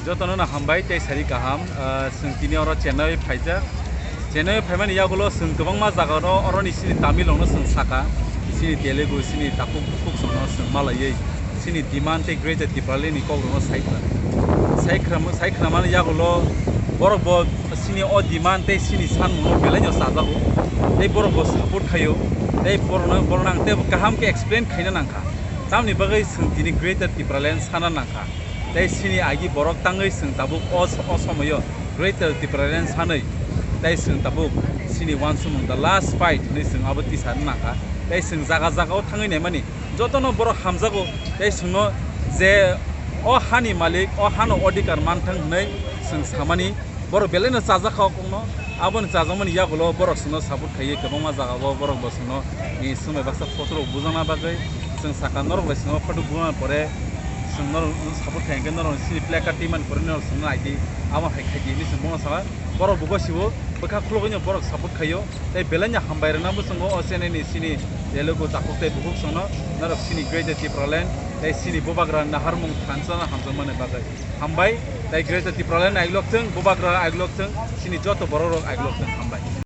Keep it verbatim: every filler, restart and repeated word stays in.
Jotono no hambai tei sari kaham. Ah, chwng tini oro Chennai phaijak. Chennai phaimani yagulo chwng kwbangma jaga no, oroni chini Tamil rokno chwng saka, chini Telugu, chini takhuk bukhuk songno chwng malaiwi chini demand tei Greater Tipraland ni kok rokno saikhwlai. Saikhwlam-, saikhwlamani yagulo borok bo chini o demand tei chini sanmungno belai no chajago. Tei borok bo support khaio. Tei borokno, borokno ang tei kaham khe explain khaina nangkha. Tamni bagwi chwng tini Greater Tipraland sana nangkha. Tei chini agi borok tangwi chwng tabuk o, o somoyo Greater Tipraland sanwi. Tei chwng tabuk chini uansukmung the last fight hinwi chwng abo tisa nangkha. Tei chwng jaga jaga o thangwi naimani jotono borok hamjago. Tei chwngno je o hani malik, o hano odhikar manthang hinwi chwng samani. Borok belai no chajak kha o kokno. Aboni chajakmani yagulo borok chwngno support khaiwi kwbangma jagao borok bo chwngno ni swmai baksa photo rok bujakna bagwi chwng saka norok bai chwngno photo bujana pore chwng norok support khai hwnkhe norok chini placard twi mani pore norok chwngno naidi, amo hai khaidi hinwi chwng bono saka. Borok bo gosibo bwkha khulugwino borok support khaio. Tei belai no hambai rwna bwskango o channel ni chini Telugu takhuk tei bukhuk songno norok chini Greater Tipraland tei chini bubagra naharmung thansa no hamjakmani bagwi. Hambai, tei Greater Tipraland aiglok thung, bubagra aiglok thung, chini joto borok rok aiglok thung, hambai.